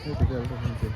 Heti vel te hian chu.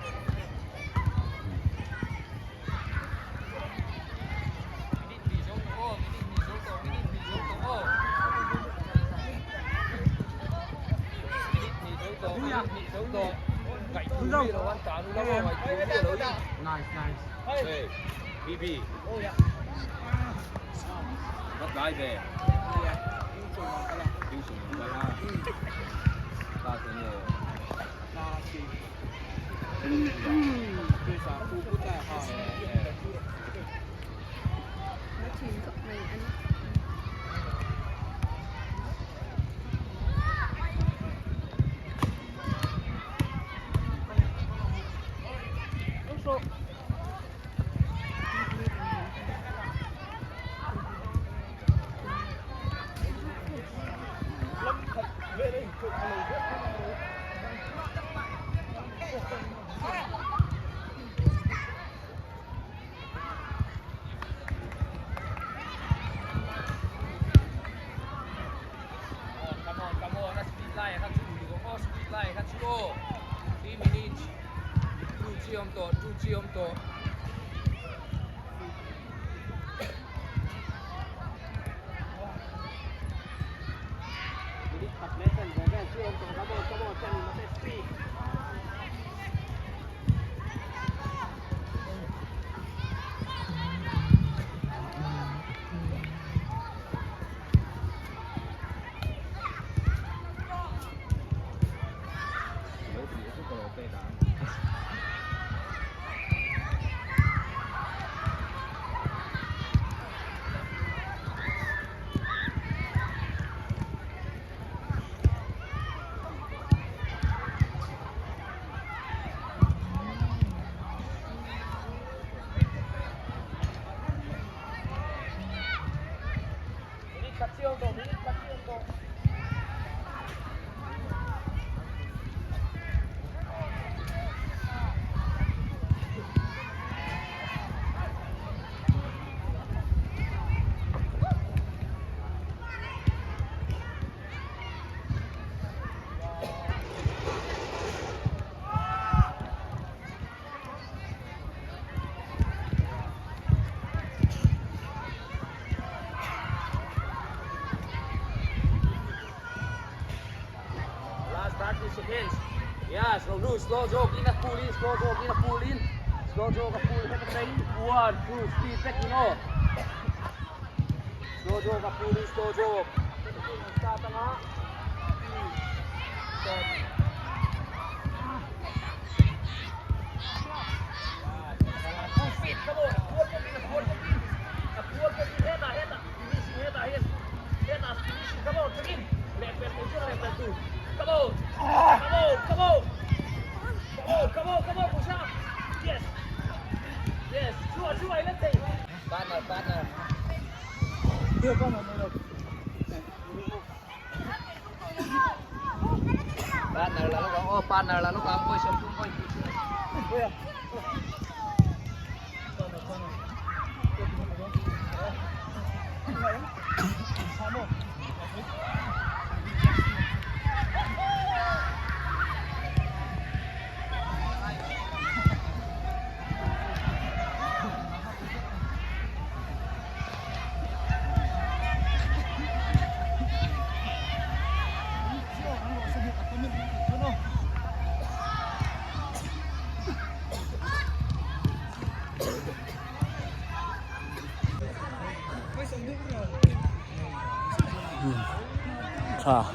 Tha.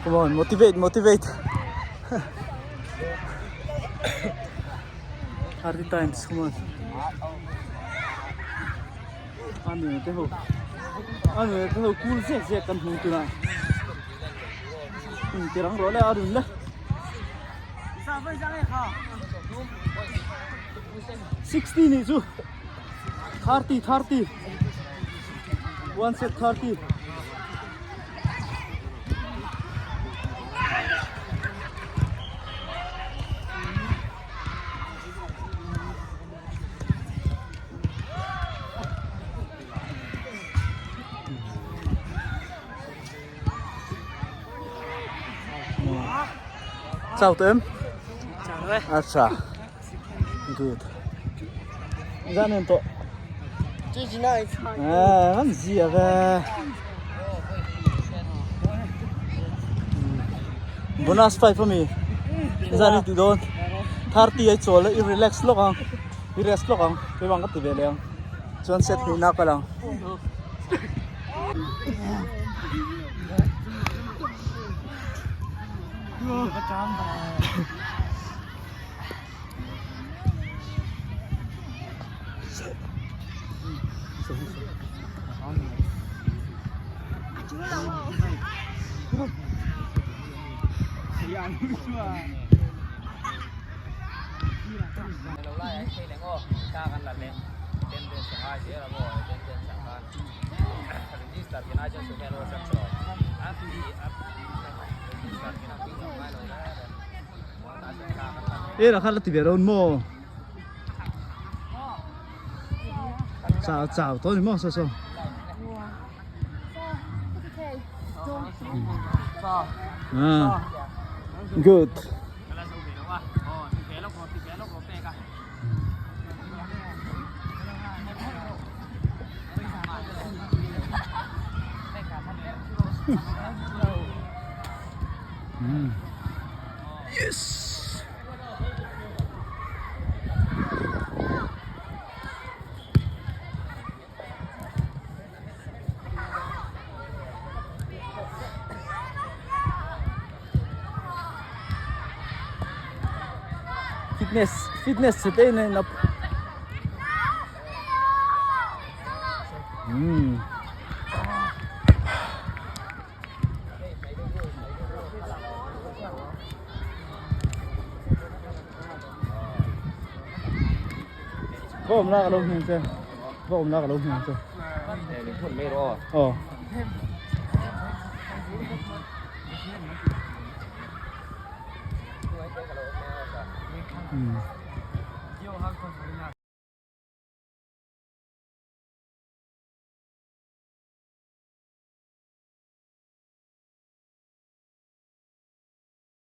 Come on, motivate, motivate. 30 times, come on. Ano te ho. Ano te ho cool zek zek kan hmu tuna. Tirang ro le arun le. 60 ni chu. 30 30. One set 30. Chau tawh em? Acha. Good. Zan en to. Eh, an zia ve. Bonus 5 ami. Zan in ti don. 30 ai chawl i relax lawk ang. I rest lawk ang. Keimah ka ti ve leh ang. Chuan set hnih na kal ang. E la kha la ti ve ron maw chau chau tawh ni maw saw saw ah good. Yes! Fitness, fitness chhe te in a in up. Hmm. Va awm la ka lo hmu ang che va awm la ka lo hmu ang che aw hmm.